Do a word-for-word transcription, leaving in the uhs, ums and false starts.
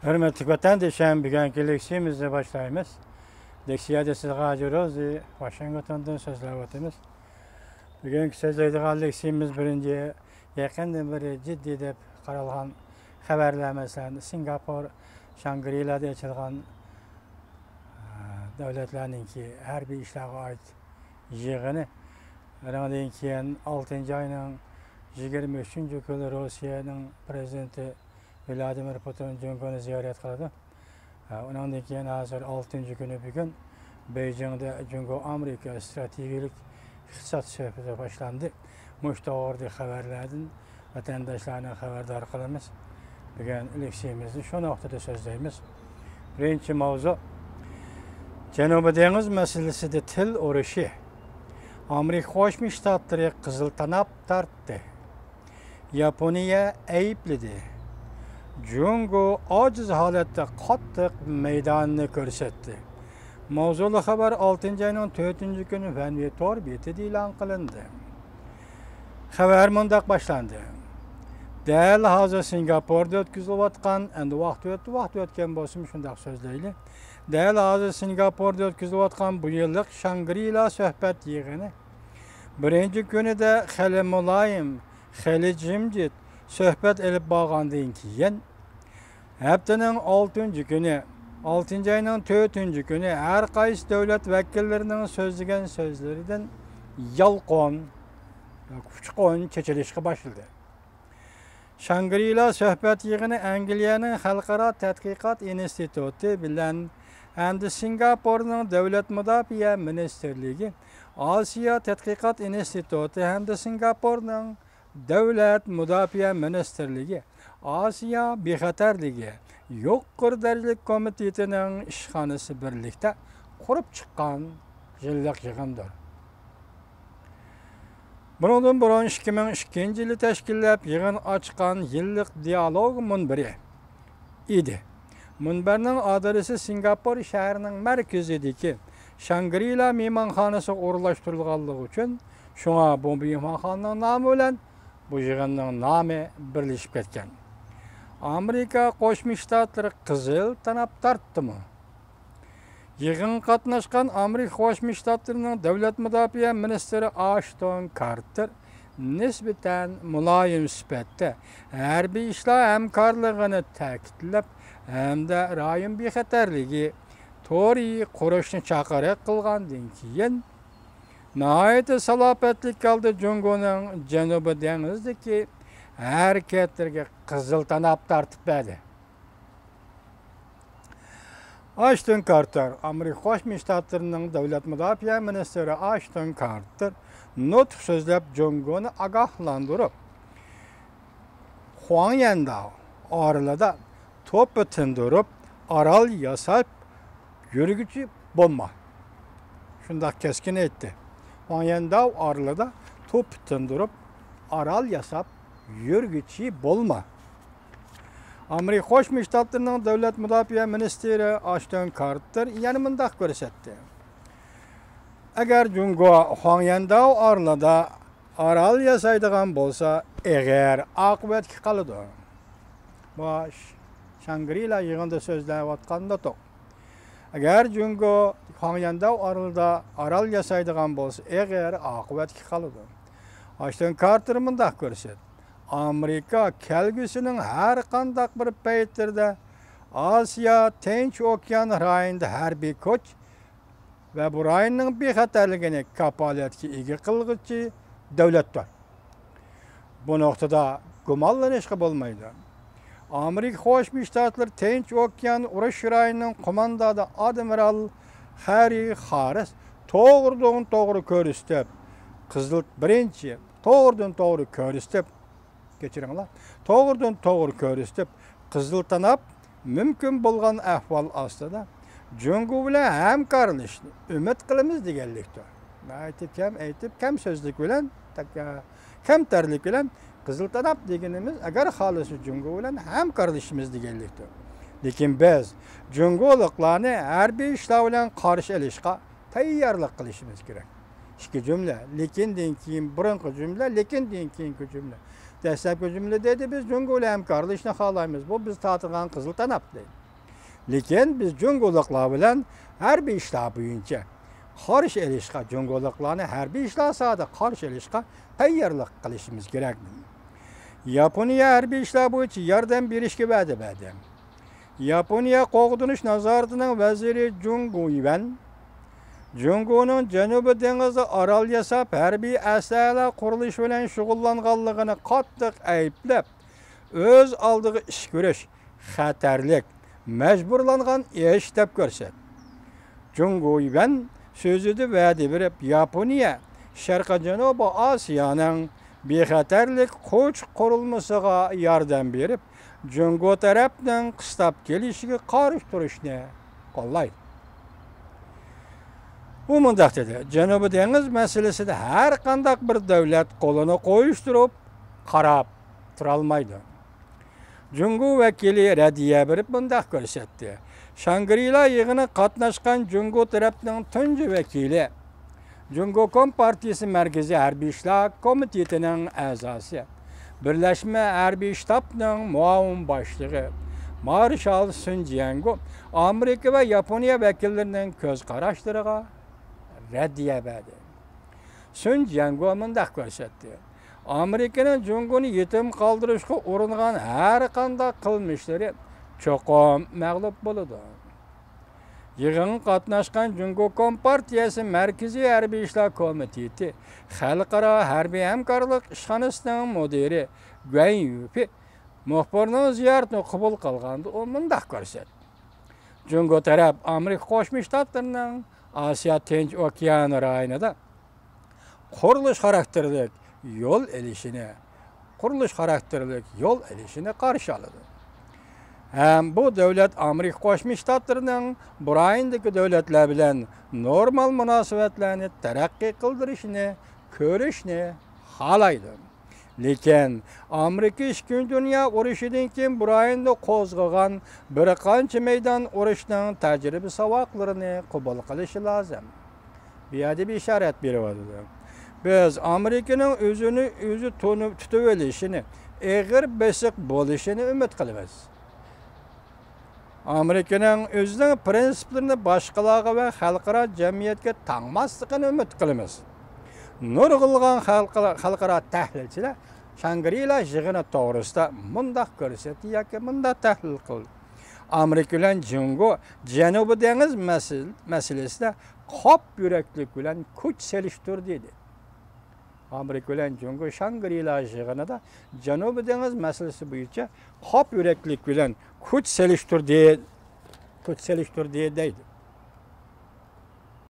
ھۆرمەتلىك ۋەتەندىشىم، بۈگۈنكى لېكسىيىمىزنى باشلايمىز. لېكسىيەدە سىزگە ھاجى روزى ۋاشىنگتوندىن سۆزلەۋاتىمىز. بۈگۈنكى سۆزلەيدىغان لېكسىيىمىز بىرىنچى، يېقىندىن بېرى جىددىي دەپ قارالغان خەۋەرلەر، مەسىلەن، سىنگاپور، شانگرىلادا ئېچىلغان، ئە، دۆلەتلەرنىڭكى ھەربىي ئىشلارغا ئائىت يىغىنى. ئۇنىڭدىن كېيىن ئالتىنچى ئاينىڭ يىگىرمە ئۈچىنچى كۈنى روسىيەنىڭ پرېزىدېنتى ۋلادىمىر پۇتىن جۇڭگونى زىيارەت قىلىدۇ. ھە، ئۇنىڭدىن كېيىن ھازىر ئالتىنچى كۈنى بۈگۈن بېيجىڭدا جۇڭگو ئامېرىكا ئىستراتېگىيەلىك ئىقتىساد سۆھبىتى باشلاندى. مۇشۇ توغرىدىكى خەۋەرلەردىن ۋەتەنداشلارنى خەۋەردار قىلىمىز. بۈگۈن لېكسىيىمىزنى شۇ نۇقتىدا سۆزلەيمىز. بىرىنچى ماۋزۇ، جەنۇبىي دېڭىز مەسىلىسىدە تىل ئۇرۇشى. ئامېرىكا قوشما شتاتلىرى قىزىل تاناپ تارتتى. ياپونىيە ئەيىبلىدى. جۇڭگو ئاجىز ھالەتتە قاتتىق مەيدانىنى كۆرسەتتى. ماۋزۇلۇق خەۋەر ئالتىنچى ئاينىڭ تۆتىنچى كۈنى فەنۋى تور بېتىدە ئېلان قىلىندى. خەۋەر مۇنداق باشلاندى. دەل ھازىر سىنگاپوردا ئۆتكۈزۈلۈۋاتقان، ئەمدى ۋاقىت ئۆتتى، ۋاقىت ئۆتكەن بولسىمۇ شۇنداق سۆزلەيلى. دەل ھازىر سىنگاپوردا ئۆتكۈزۈلۈۋاتقان بۇ يىللىق شانگرىلا سۆھبەت يىغىنى بىرىنچى كۈنىدە خېلى مۇلايىم، خېلى جىمجىت سۆھبەت ئېلىپ بارغاندىن كېيىن، ھەپتىنىڭ ئالتىنچى كۈنى، ئالتىنچى ئاينىڭ تۆتىنچى كۈنى ھەر قايسى دۆلەت ۋەكىللىرىنىڭ سۆزلىگەن سۆزلىرىدىن يالقۇن، ئۇچقۇن چېچىلىشقا باشلىدى. شانگرىلا سۆھبەت يىغىنى ئەنگلىيەنىڭ خەلقئارا تەتقىقات ئىنستىتۇتى بىلەن ھەمدە سىنگاپورنىڭ دۆلەت مۇداپىئە مىنىستىرلىكى، ئاسىيا تەتقىقات ئىنستىتۇتى ھەمدە سىنگاپورنىڭ دۆلەت مۇداپىئە مىنىستىرلىكى ئاسىيا بىخەتەرلىكى يۇقىرى دەرىجىلىك كومىتېتىنىڭ ئىشخانىسى بىرلىكتە قۇرۇپ چىققان يىللىق يىغىندۇر. بۇنىڭدىن بۇرۇن ئىككى مىڭ ئىككىنچى يىلى تەشكىللەپ يىغىن ئاچقان يىللىق دىئالوگ مۇنبىرى ئىدى. مۇنبەرنىڭ ئادرېسى سىنگاپور شەھىرىنىڭ مەركىزىدىكى شانگرىلا مېھمانخانىسىغا ئورۇنلاشتۇرۇلغانلىقى ئۈچۈن، شۇڭا بۇ مېھمانخانىنىڭ نامى بىلەن بۇ يىغىننىڭ نامى بىرلىشىپ كەتكەن. ئامېرىكا قوشما شتاتلىرى قىزىل تاناپ تارتتىمۇ؟ يىغىنغا قاتناشقان ئامېرىكا قوشما شتاتلىرىنىڭ دۆلەت مۇداپىئە مىنىستىرى ئاشتون كارتېر نىسبەتەن مۇلايىم سۈپەتتە ھەربىي ئىشلار ھەمكارلىقىنى تەكىتلەپ ھەمدە رايون بىخەتەرلىكى تورى قۇرۇشنى چاقىرىق قىلغاندىن كېيىن، ناھايىتى سالاپەتلىك ھالدا جۇڭگونىڭ جەنۇبىي دېڭىزدىكى ھەرىكەتلىرىگە قىزىل تاناپ تارتىپ بەردى. ئاشتون كارتېر، ئامېرىكا قوشما شتاتلىرىنىڭ دۆلەت مۇداپىئە مىنىستىرى ئاشتون كارتېر نۇتۇق سۆزلەپ، جۇڭگونى ئاگاھلاندۇرۇپ، خۇاڭيەنداۋ ئارىلىدا توپا تىندۇرۇپ، ئارال ياساپ يۈرگۈچى بولما. شۇنداق كەسكىن ئېيتتى. خۇاڭيەنداۋ ئارىلىدا توپا تىندۇرۇپ، ئارال ياساپ يۈرگۈچى بولما. ئامېرىكا قوشما شتاتلىرىنىڭ دۆلەت مۇداپىئە مىنىستىرى ئاشتون كارتېر يەنە مۇنداق كۆرسەتتى. ئەگەر جۇڭگو خۇاڭيەنداۋ ئارىلىدا ئارال ياسايدىغان بولسا، ئېغىر ئاقىۋەتكە قالىدۇ. بۇ شانگرىلا يىغىنىدا سۆزلەۋاتقان نۇتۇق. ئەگەر جۇڭگو خۇاڭيەنداۋ ئارىلىدا ئارال ياسايدىغان بولسا، ئېغىر ئاقىۋەتكە قالىدۇ. ئاشتون كارتېر مۇنداق كۆرسەت، ئامېرىكا كەلگۈسىنىڭ ھەر قانداق بىر پەيتلىرىدە ئاسىيا، تىنچ ئوكيان رايونىدا ھەربىي كۈچ ۋە بۇ رايوننىڭ بىخەتەرلىكىنى كاپالەتكە ئىگە قىلغۇچى دۆلەتتۇر. بۇ نۇقتىدا گۇمانلىنىشقا بولمايدۇ. ئامېرىكا قوشما شتاتلىرى تىنچ ئوكيان ئۇرۇش رايونىنىڭ قوماندانى ئادمىرال خەررى خاررىس توغرىدىن توغرا كۆرسىتىپ، قىزىل، بىرىنچى، توغرىدىن توغرا كۆرسىتىپ، كەچۈرۈڭلار، توغرىدىن توغرا كۆرسىتىپ، قىزىل تاناپ مۇمكىن بولغان ئەھۋال ئاستىدا جۇڭگو بىلەن ھەمكارلىشىشنى ئۈمىد قىلىمىز دېگەنلىكتۇر. ناھايىتى كەم ئېيتىپ، كەم سۆزلۈك بىلەن، تەك-، كەمتەرلىك بىلەن قىزىل تاناپ دېگىنىمىز، ئەگەر خالىسا جۇڭگو بىلەن ھەمكارلىشىمىز دېگەنلىكتۇر. لېكىن بىز جۇڭگولۇقلارنى ھەربىي ئىشلار بىلەن قارشى ئېلىشقا تەييارلىق قىلىشىمىز كېرەك. ئىككى جۈملە، لېكىندىن كېيىن بۇرۇنقى جۈملە، لېكىندىن كېيىنكى جۈملە. دەسلەپكى جۈملىدە دېدى، بىز جۇڭگو بىلەن ھەمكارلىشىشنى خالايمىز. بۇ بىز تارتىدىغان قىزىل تەنەپ دېدى. لېكىن بىز جۇڭگولۇقلار بىلەن ھەربىي ئىشلار بويىچە قارشى ئېلىشقا، جۇڭگولۇقلارنى ھەربىي ئىشلار ساھەدە قارشى ئېلىشقا تەييارلىق قىلىشىمىز كېرەك. ياپونىيە ھەربىي ئىشلار بويىچە ياردەم بېرىشكە ۋەدە بەردى. ياپونىيە قوغدىنىش نازارىتىنىڭ ۋەزىرى جۇڭ گۇيۋەن جۇڭگونىڭ جەنۇبىي دېڭىزدا ئارال ياساپ، ھەربىي ئەسلىھەلەر قۇرۇلۇشى بىلەن شۇغۇللانغانلىقىنى قاتتىق ئەيىبلەپ، ئۆز ئالدىغا ئىش كۆرۈش خەتەرلىك، مەجبۇرلانغان ئىش دەپ كۆرسەتتى. جۇڭ گۇيۋەن سۆزىدە ۋەدە بېرىپ، ياپونىيە شەرقىي جەنۇبىي ئاسىيانىڭ بىخەتەرلىك قوچ قۇرۇلمىسىغا ياردەم بېرىپ، جۇڭگو تەرەپنىڭ قىستاپ كېلىشىگە قارشى تۇرۇشنى قوللايدۇ. ئۇ مۇنداق دېدى، جەنۇبىي دېڭىز مەسىلىسىدە ھەر قانداق بىر دۆلەت قولىنى قويۇشتۇرۇپ قاراپ تۇرالمايدۇ. جۇڭگو ۋەكىلى رەددىيە بېرىپ مۇنداق كۆرسەتتى، شاڭگرىلا يىغىنىغا قاتناشقان جۇڭگو تەرەپنىڭ تۇنجى ۋەكىلى، جۇڭگو كومپارتىيىسى مەركىزىي ھەربىي ئىشلار كومىتېتىنىڭ ئەزاسى، بىرلەشمە ھەربىي شتابنىڭ مۇئاۋىن باشلىقى مارشال سۈن جيەنگو ئامېرىكا ۋە ياپونىيە ۋەكىللىرىنىڭ كۆز قاراشلىرىغا رەددىيە بەردى. سۈن جيەنگو مۇنداق كۆرسەتتى، ئامېرىكىنىڭ جۇڭگونى يېتىم قالدۇرۇشقا ئۇرۇنغان ھەر قانداق قىلمىشلىرى چوقۇم مەغلۇپ بولىدۇ. يىغىنغا قاتناشقان جۇڭگو كومپارتىيەسى مەركىزىي ھەربىي ئىشلار كومىتېتى خەلقئارا ھەربىي ھەمكارلىق ئىشخانىسىنىڭ مۇدىرى گۇەن يۈپى مۇخبىرنىڭ زىيارىتىنى قوبۇل قىلغاندا ئۇ مۇنداق كۆرسەتتى، جۇڭگو تەرەپ ئامېرىكا قوشما شتاتلىرىنىڭ ئاسىيا تىنچ ئوكيان رايونىدا قۇرۇلۇش خاراكتېرلىك يول ئېلىشىنى، قۇرۇلۇش خاراكتېرلىك يول ئېلىشىنى قارشى ئالىدۇ. ھەم بۇ دۆلەت ئامېرىكا قوشما شتاتلىرىنىڭ بۇ رايوندىكى دۆلەتلەر بىلەن نورمال مۇناسىۋەتلەرنى تەرەققىي قىلدۇرۇشىنى كۆرۈشنى خالايدۇ. لېكىن ئامېرىكا ئىككىنچى دۇنيا ئۇرۇشىدىن كېيىن بۇ رايوندا قوزغىغان بىر قانچە مەيدان ئۇرۇشنىڭ تەجرىبە ساۋاقلىرىنى قوبۇل قىلىشى لازىم. بۇ يەردە بىر ئىشارەت بېرىۋاتىدۇ. بىز ئامېرىكىنىڭ ئۆزىنى ئۆزى تونۇپ تۇتۇۋېلىشىنى، ئېغىر بېسىق بولۇشىنى ئۈمىد قىلىمىز. ئامېرىكىنىڭ ئۆزىنىڭ پىرىنسىپلىرىنى باشقىلارغا ۋە خەلقئارا جەمئىيەتكە تاڭماسلىقىنى ئۈمىد قىلىمىز. نۇرغۇنلىغان خەلقئارا، خەلقئارا تەھلىلچىلەر شاڭگرىلا يىغىنى توغرىسىدا مۇنداق كۆرسەتتى ياكى مۇنداق تەھلىل قىلدى. ئامېرىكا بىلەن جۇڭگو جەنۇبىي دېڭىز مەسىل-، مەسىلىسىدە قاپ يۈرەكلىك بىلەن كۈچ سېلىشتۇردى، دېدى. ئامېرىكا بىلەن جۇڭگو شاڭگرىلا يىغىنىدا جەنۇبىي دېڭىز مەسىلىسى بويىچە قاپ يۈرەكلىك بىلەن كۈچ سېلىشتۇردى، كۈچ سېلىشتۇردى دەيدۇ.